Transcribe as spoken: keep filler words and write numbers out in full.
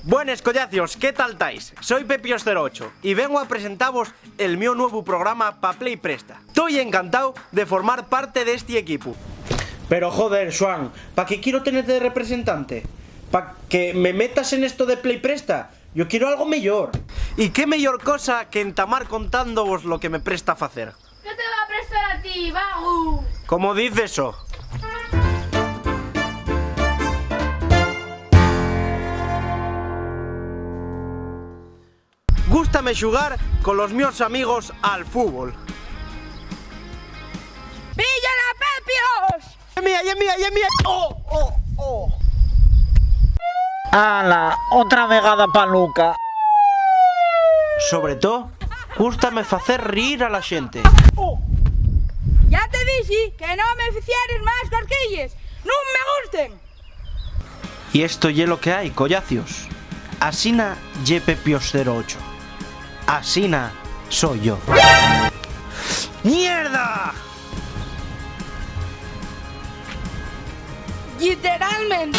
Buenes, collacios, ¿qué tal tais? Soi Pepios cero ocho y vengo a presentavos el mio nuevu programa pa Play Presta. Toi encantáu de formar parte d'esti equipu. Pero, joder, Xuan, ¿pa qué quiero tenerte de representante? ¿Pa que me metas en esto de Play Presta? Yo quiero algo mellor. ¿Y qué mellor cosa que entamar contándovos lo que me presta facer? ¿Qué te va a prestar a ti, vagu? ¿Cómo dices eso? Gústame xugar colos mios amigos al fútbol. ¡Pilla la Pepios! ¡Ye mía, ye mía, ye mía! ¡Oh, oh, oh! ¡Hala! Otra vegada pa Luca. Sobre todo, gústame facer rir a la xente. ¡Oh! Ya te dixi que no me ficieres más cosquilles. ¡Nun me gusten! Y esto ye lo que hai, collacios. Asina ye Pepios cero ocho. Asina soi yo. ¡Mierda! Literalmente.